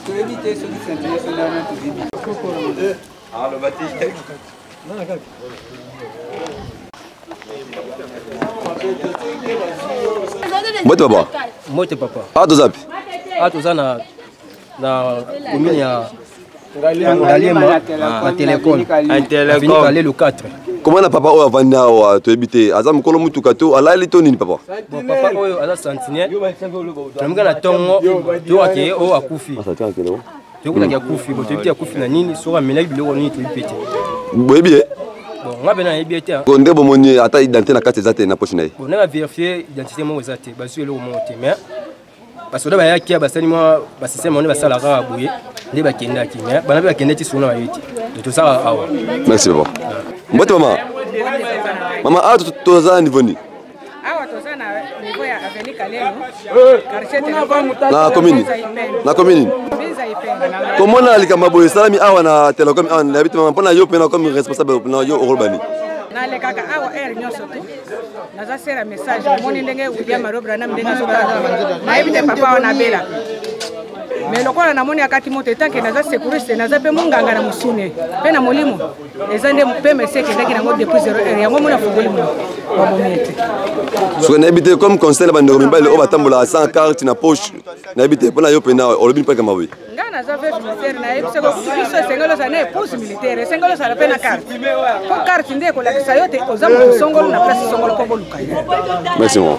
Toyebi te soki sentinelle sonana toyebi. Aloba te. Mbote papa. Mbote papa. Ah toza wapi? Ah toza na na commune ya Ngaliema na Telecom. Avenue Kalelo 4. Comment na papa oyo avandi awa toyebi te aza mokolo motuka to alali to nini papa? Bon papa oyo aza sentinelle. Tolamika na tongo toyokaki ye oyo akufi. Toyokaki akufi bo toyebi te akufi na nini soki amelaki biloko nini toyebi mpe te. Boyebi ye? Bon nga mpe nayebi ye te. Ko nde bomoni ata identité na kati eza te na poche na ye. Bon ndenge verifie identité moko eza te bazwi eloko moko te mais basoda bayaki basali mwa basystème wana basalaka kaka boye nde bakendaki mais bana mpe bakendaki ti solo na baye te donc tozalaka awa. Merci papa. Mbote mama. Mama awa toza na niveau nini? Awa toza na niveau ya avenue Kalelo, quartier Telecom. Na commune. Na commune. Binza Ipene. Komona likambo boye esalami awa na Telecom awa nayebi te mama mpona yo mpe na comme responsable na yo okoloba nini? Nalekaka awa heure nyonso tu naza sera message omoni ndenge William Aro Branham ndenge azotala nayebi te papa wana abelaka mais lokola namoni akati moto etanke naza secouriste naza mpe monganga na mosuni mpe na molimo eza nde pema esi ekendaki nango depuis 0 heure yango mona afungoli monoko babomi ye te. Soki nayebi te comme conseil na bandeko mibali oyo batambolaka sans carte na poche nayebi te mpona yo mpena olobi mpe kama boye. Ngai naza veuve militaire nayebi soko biso esengeli ozala na épouse militaire esengeli ozala mpe na carte mpo carte nde ekolakisa yo te oza moto songolo na place songolo mpo boluka yo. Merci mama.